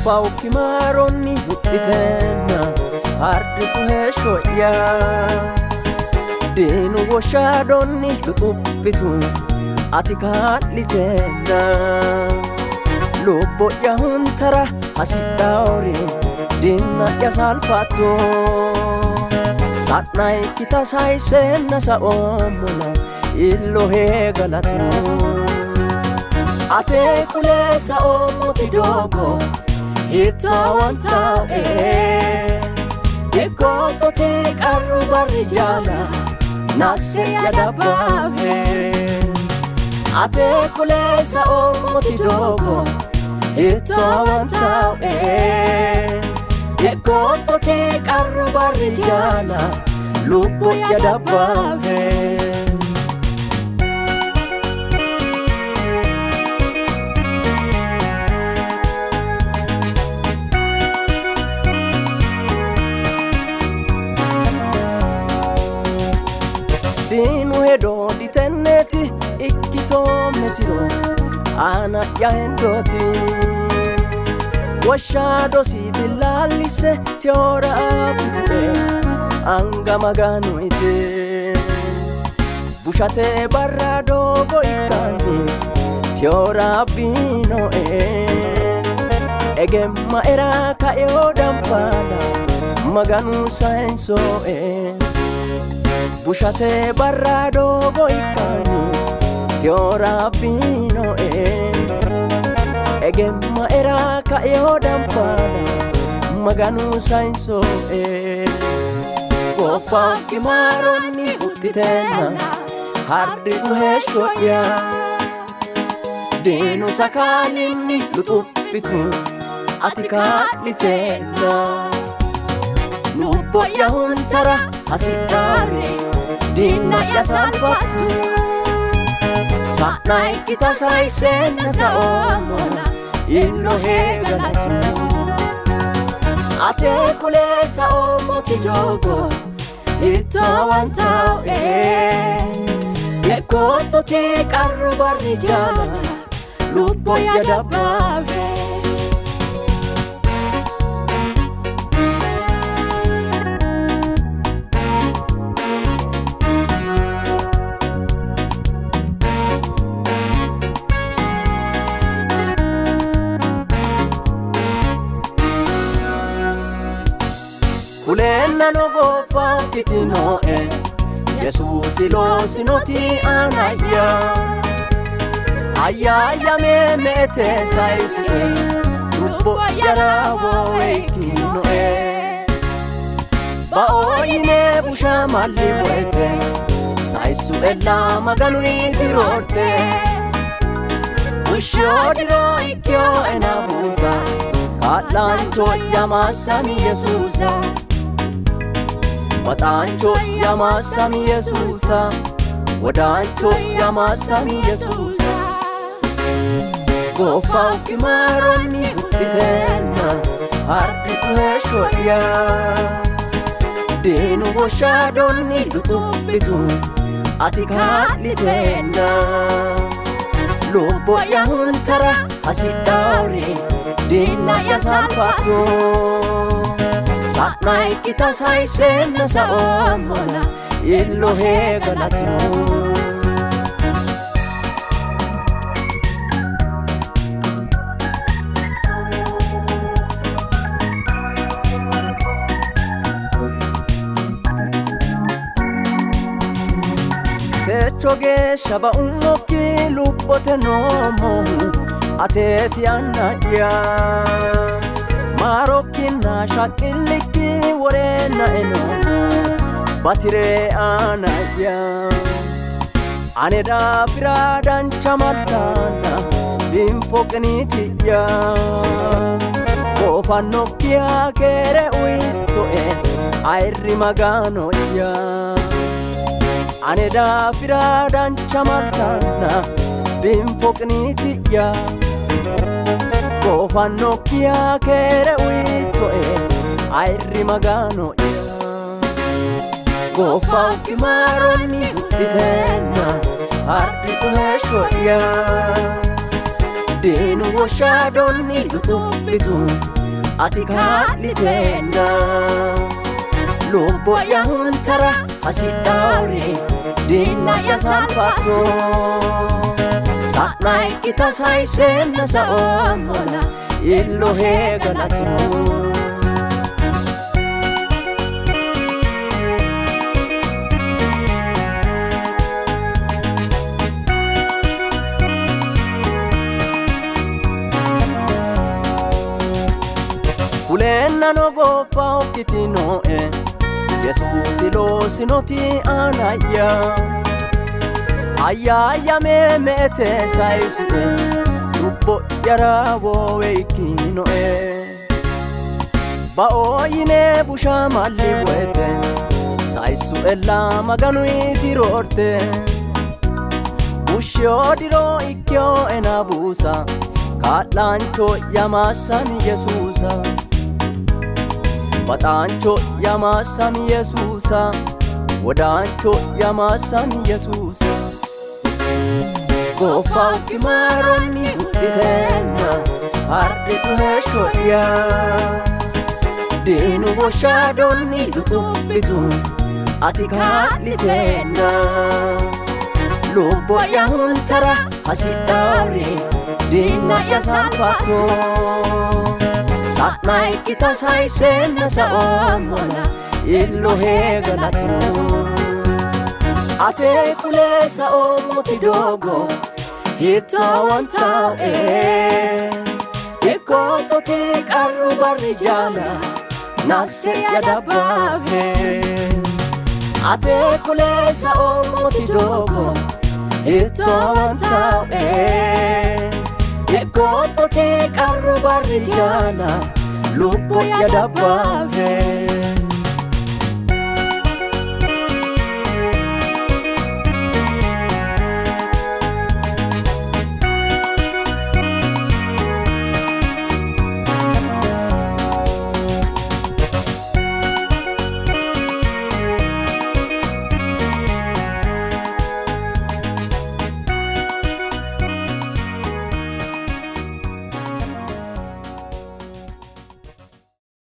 Goofawukki maaronni huxxiteenna harditu heeshsho'ya diinu woshshaadonni luxuphitu ati kaa'liteenna lubbo'ya huntara hasidhaori dinna'ya saalfatto sa'na ikkita sayiseenna saoommona illohee galatu ate kule saoommoti doogo hiittoowantae Eggootote qarru barri jaala naasse'ya dabbaahe ate kule saoommoti doogo hiittoowantae Eggootote qarru barri jaala lubbo'ya dabbaahe. Diinu hedo ditenneeti ikkitoommesiro aana'ya hendooti woshshaadosi billaallisse teyoora abbitue anga maganuite bushate barra doogo ikkanni teyoora abbinoe egemmaera kaeo dambaala maganu sayinsoe bushate barra doogo ikkanni teyoora abbinoe egemmaera kaeo dambaala maganu sayinsoe Goofawukki maaronni huxxiteenna harditu heeshsho'ya diinu sakaalinni luxuphitu ati kaa'liteenna lubbo'ya huntara hasidhaare dinna'ya saalfattu sa'na ikkita sayiseenna saoommona illohee galatu ate kule saoommoti doogo hiittoowantae Eggootote qarru barri jaala lubbo'ya dabbaahe. Kuleennano gooffaakkitinoe Yesuusi loosinoti aana'ya ayyaayame me'ete sayisie lubbo'yara woowe ikkinoe Ba'oo yine busha malli woyite sayissu'ella Maganuyti roorte bushsho diro ikkiyoena buusa kaa'laancho'ya maassami Yesuusa Baxaancho'ya maassami Yesuusa wodaancho'ya maassami Yesuusa Goofawukki maaronni huxxiteenna harditu heeshsho'ya diinu woshshaadonni luxuphitu ati kaa'liteenna lubbo'ya huntara hasidhaori dinna'ya saalfatto sa'na ikkita sayiseenna saoommona illohee galatu. Techo geeshsha ba'ummokki lubbote noommohu ateeti anna'ya maarokkinna shaqqillikki woreennae noommo batire aana'ya ane daafira dancha maltaanna binfoqiniiti'ya goofannokkiha keere uyittoe ayirri Magano'ya ane daafira dancha maltaanna binfoqiniiti'ya goofannokkiha keere uyittoe ayirri Magano'ya Goofawukki maaronni huxxiteenna harditu heeshsho'ya diinu woshshaadonni luxuphitu Ati kaa'liteenna lubbo'ya huntara hasidhaawri diinna'ya saalfatto sa'na ikkita sayiseenna saoommona illohee galatu. Kuleennano gobba hokkitinoe Yesuusi loosinoti aanayya ayyaayame me'ete sayisite lubbo'yara woowe ikkinoe Bao yine busha malli woyte sayissu ella Maganu roorte bushsheyo diro ikkeyoena buusa kaa'laancho'ya maassami Yesuusa baxaancho'ya maassami Yesuusa wodaancho'ya maassami Yesuusa Gooffawukki maaronni huxxiteenna harditu heeshsho'ya diinu woshshaadonni luxuphitu ati kaa'liteenna lubbo'ya huntara hasidhaawri diinna'ya saalfatto sa'na ikkita sayiseenna saoommona illohee galatu. Ate kule saoommoti doogo hiittoo wontaa'e ikkoottoti qarru barri jaala nasse'ya dabbaahe Ate kule saoommoti doogo hiittoo wontaa'e ikkoottoti qarru barri jaala lubbo'ya dabbaahe.